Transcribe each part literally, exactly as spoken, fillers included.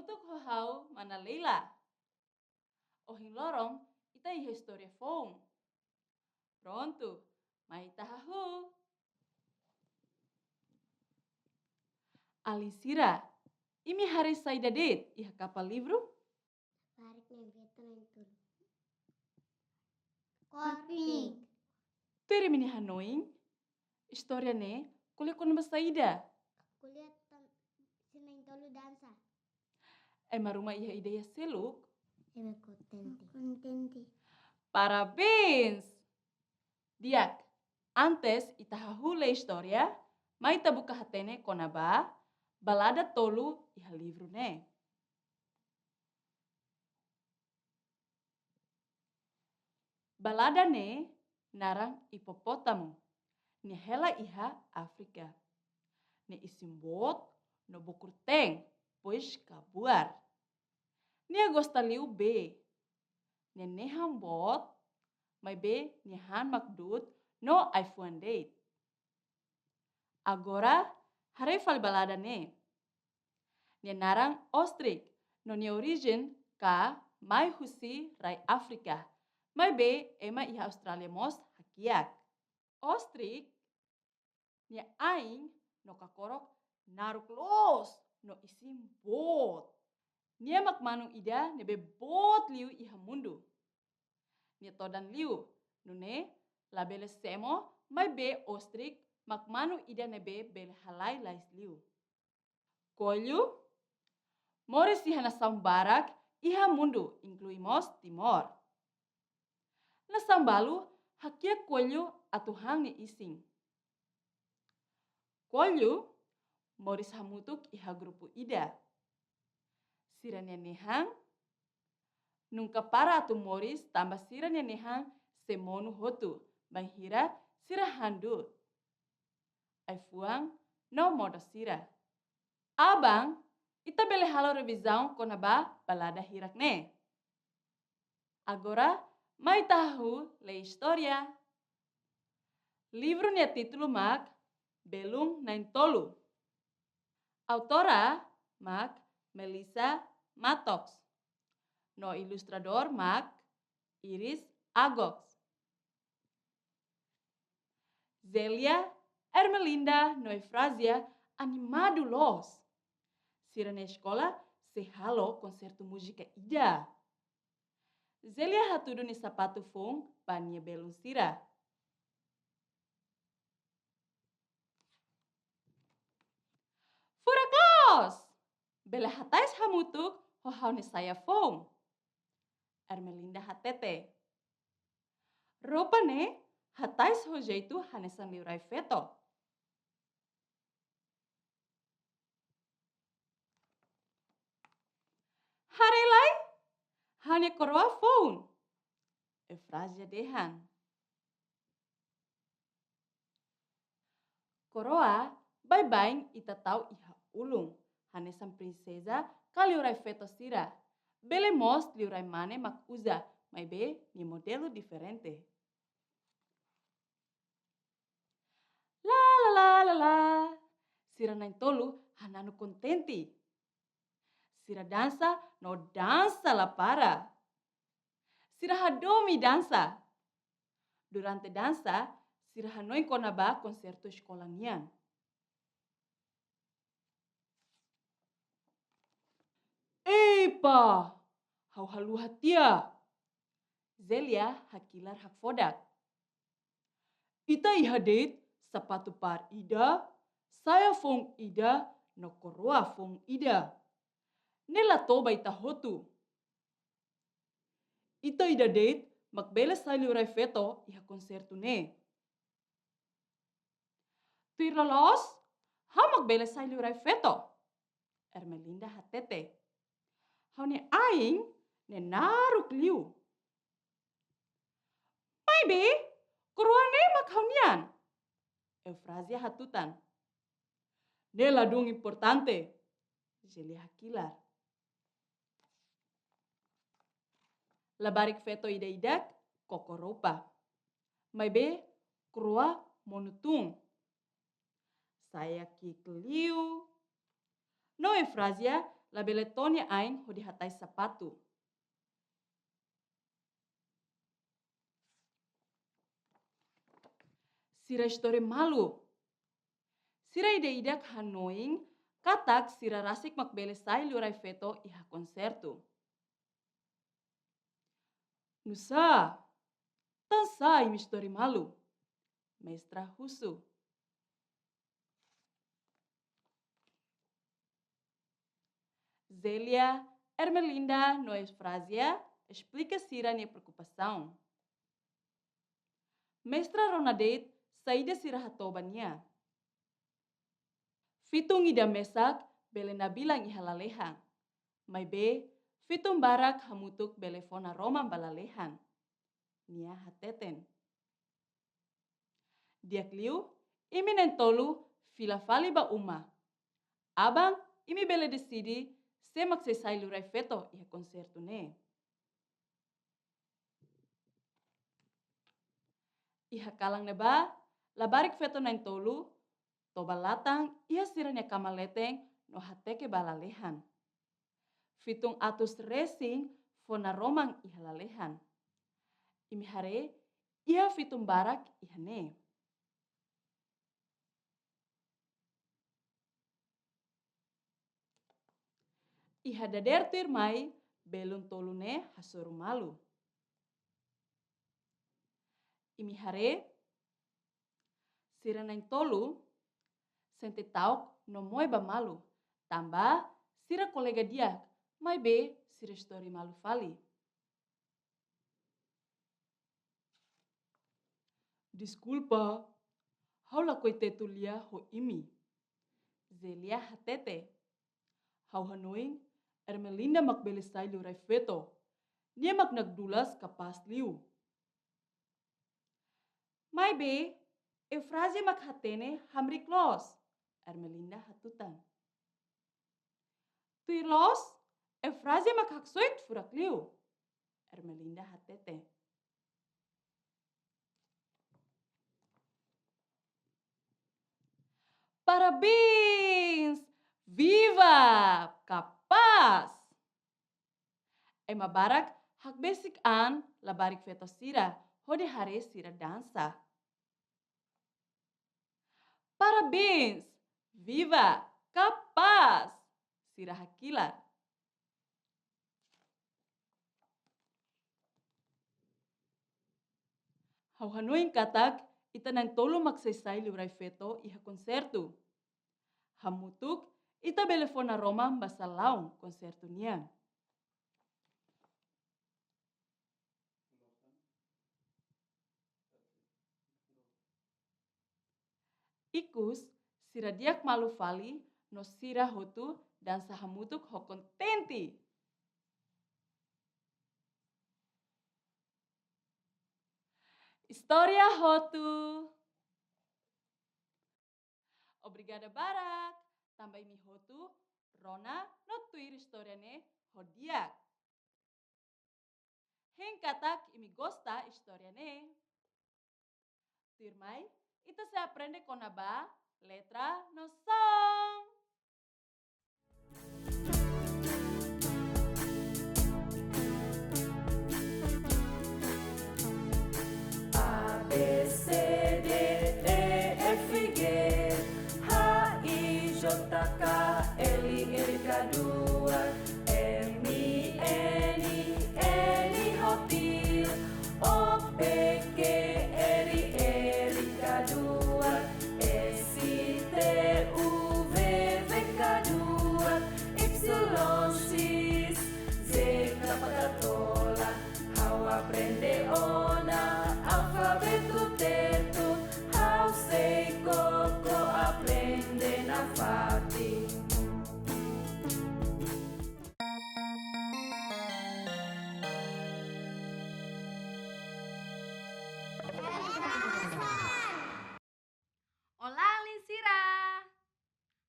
Hamutuk ho ha'u, mana Leila. Ohin loron, ita iha istória foun. Prontu, mai ita hahú. Alin sira, imi haree saida de'it iha kapa livru? Labarik na'in-feton na'in-tolu. Kór pink. Tuir imi-nia hanoin, istória ne'e ko'alia kona-ba saida? Ko'alia tan-, sira na'in-tolu dansa. Ema ruma iha ideia seluk? Ema kontente. Kontente. Parabéns! Di'ak, antes ita hahú lee istória, mai ita buka hatene kona-ba balada tolu iha livru ne'e. Balada ne'e naran Hipopótamo. Nia hela iha Áfrika. Nia isin boot no bokur-teen, pois kabuar. Nia gosta liu bee. Nia nehan boot, maibé nia han mak du'ut no ai-fuan de'it. Agora, haree fali balada ne'e. Nia naran Ostrik, no nia orijen ka mai husi rai Áfrika, maibé ema iha Austrália mós hakiak. Ostrik, nia ain no kakorok naruk loos no isin boot. Nia mak manu ida ne'ebé boot liu iha mundu. Nia todan liu, nune'e labele semo, maibé Ostrik mak manu ida ne'ebé bele halai lais liu. Koellu moris iha nasaun barak iha mundu, inklui mós Timor. Nasaun balu hakiak koellu atu han nia isin. Koellu moris hamutuk iha grupu ida. Sira-nia nehan nunka para atu moris tanba sira-nia nehan sei monu hotu, bainhira sira han du'ut. Ai-fuan no modo sira. Aban, ita bele halo revizaun kona-ba balada hirak ne'e. Agora, mai ita hahú lee istória. Livru nia títulu mak Belun Na'in-Tolu. Autora mak Melissa Mattox. No ilustradór mak Iris Agox. Zélia, Ermelinda no Eufrazia animadu loos. Sira-nia eskola sei halo konsertu múzika ida. Zélia hatudu nia sapatu foun ba nia belun sira. Furak loos! Bele hatais hamutuk ho ha'u-nia saia foun, Ermelinda hatete. Roupa ne'e hatais ho jeitu hanesan liurai feto. Haree lai, ha'u-nia koroa foun, Eufrazia dehan. Koroa baibain ita tau iha ulun, hanesan prinseza ka liurai feto sira. Bele mós liurai mane mak uza, maibé nia modelu diferente. La, la, la, la, la. Sira na'in-tolu hananu kontente. Sira dansa no dansa la para. Sira hadomi dansa. Durante dansa, sira hanoin kona-ba konsertu eskola nian. Epa! Ha'u haluha tiha. Zélia hakilar hakfodak. Ita iha de'it sapatu par ida, saia foun ida, no koroa foun ida. Ne'e la to'o ba ita hotu. Ita ida de'it mak bele sai liurai feto iha konsertu ne'e. Tuir loloos, ha'u mak bele sai liurai feto, Ermelinda hatete. Ha'u-nia ain ne'e naruk liu. Maibé, koroa ne'e mak ha'u-nian, Eufrazia hatutan. Ne'e ladún importante, Zélia hakilar. Labarik feto ida-idak koko roupa. Maibé, koroa monu tun. Saia ki'ik liu. No Eufrazia labele to'o nia ain hodi hatais sapatu. Sira istori malu. Sira ida-idak hanoin katak sira rasik mak bele sai liurai feto iha konsertu. Nusá, tansá imi istori malu? Mestra husu. Zélia, Ermelinda no Eufrazia esplika sira-nia preokupasaun. Mestra rona de'it saida sira hato'o ba nia. Fitun ida mesak bele nabilan iha lalehan. Maibé, fitun barak hamutuk bele fó naroman ba lalehan. Nia hateten. Di'ak liu, imi na'in-tolu fila fali ba uma. Aban, imi bele deside sé mak sei sai liurai feto iha konsertu ne'e. Iha kalan ne'ebá, labarik feto na'in-tolu toba latan iha sira-nia kama leten no hateke ba lalehan. Fitun atus resin fó naroman iha lalehan. Imi haree, iha fitun barak iha ne'e. Iha dadeer tuirmai, belun tolu ne'e hasoru malu. Imi haree, sira na'in-tolu sente ta'uk no moe ba malu, tanba sira kolega di'ak, maibé sira istori malu fali. Deskulpa, ha'u lakohi tetu lia ho imi. Zélia hatete. Ha'u hanoin, Ermelinda mak bele sai liurai feto. Nia mak nakdulas kapás liu. Maibé, Eufrazia mak hatene hamriik loos, Ermelinda hatutan. Tuir loos, Eufrazia mak haksoit furak liu, Ermelinda hatete. Parabéns! Viva! Kapás! Ema barak hakbesik an labarik feto sira hodi haree sira dansa. Parabéns! Viva! Kapás! Sira hakilar. Ha'u hanoin katak ita na'in-tolu mak sei sai liurai feto iha konsertu. Hamutuk, ita bele fó naroman ba salaun konsertu nian. Ikus, sira di'ak malu fali no sira hotu dansa hamutuk ho kontente. Istória hotu. Obrigada barak, tanba imi hotu rona no tuir istória ne'e ho di'ak. Hein katak imi gosta istória ne'e. Tuirmai, ita sei aprende kona-ba letra no son. A, B, C, D, E, F, G, H, I, J, K, L, M, N, O, P, Q, R, S, T, U, V, W, X, Y, Z, Ha'u aprende ona alfabetu tetun, ha'u sei koko aprende nafatin. Olá, alin sira!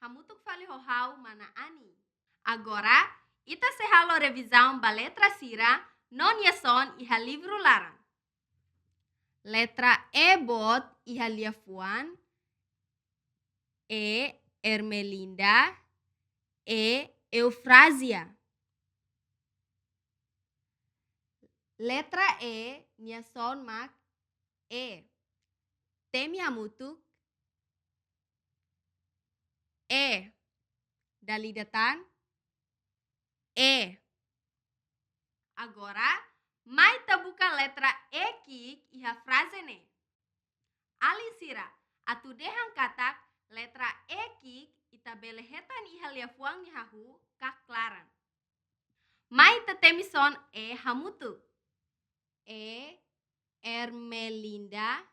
Hamutuk fali ho ha'u, mana Ani. Agora, ita sei halo revizaun ba letra sira no nia son iha livru laran. Letra E boot iha liafuan E, Ermelinda, E, Eufrásia. Letra E nia son mak E. Temi hamutuk. E. Dala ida tan. E. Agora, mai ita buka letra E ki'ik iha fraze ne'e. Alin sira, atu dehan katak letra E ki'ik ita bele hetan iha liafuan nia hahú ka klaran. Mai ita temi son E hamutuk. E Ermelinda.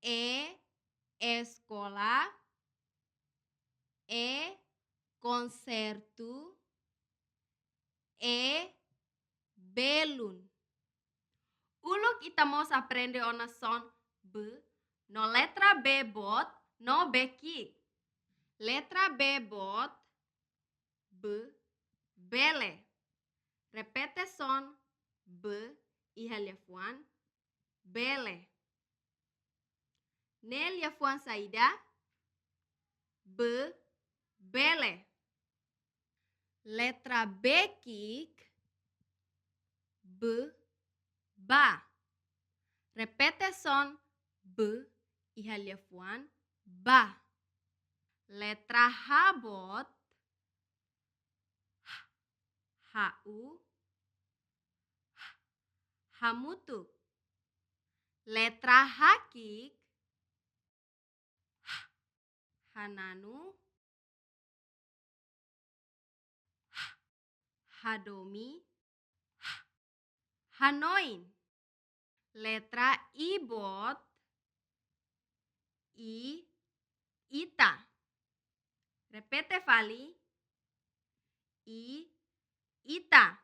E eskola. E konsertu. E belun. Uluk ita mós aprende ona son B no letra B boot no B ki'ik. Letra B boot, B, bele. Repete son B iha liafuan bele. Ne'e liafuan saida? B, bele. Letra B ki'ik, B, ba. Repete son B iha liafuan ba. Letra H boot, H, ha'u, H, hamutuk. Letra H ki'ik, H, hananu, H, hadomi, H, hanoin. Letra I boot, I, ita. Repete fali. I, ita.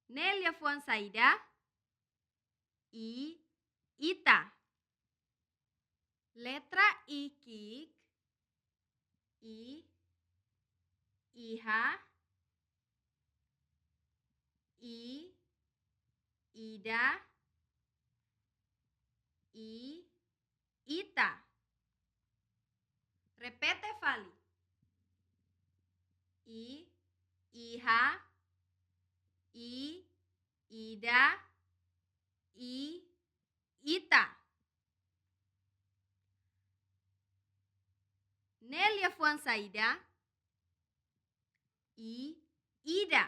Ne'e liafuan saida? I, ita. Letra I ki'ik, I, iha, I, ida, I, ita. Repete fali. I, iha, I, ida, I, ita. Ne'e liafuan saida? I, ida.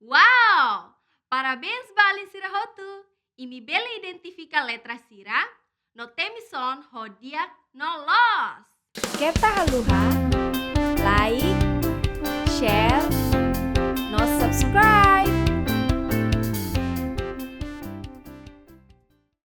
Wow! Parabéns ba alin sira hotu. Imi bele identifika letra sira no temi son ho di'ak no loos. Keta haluha like,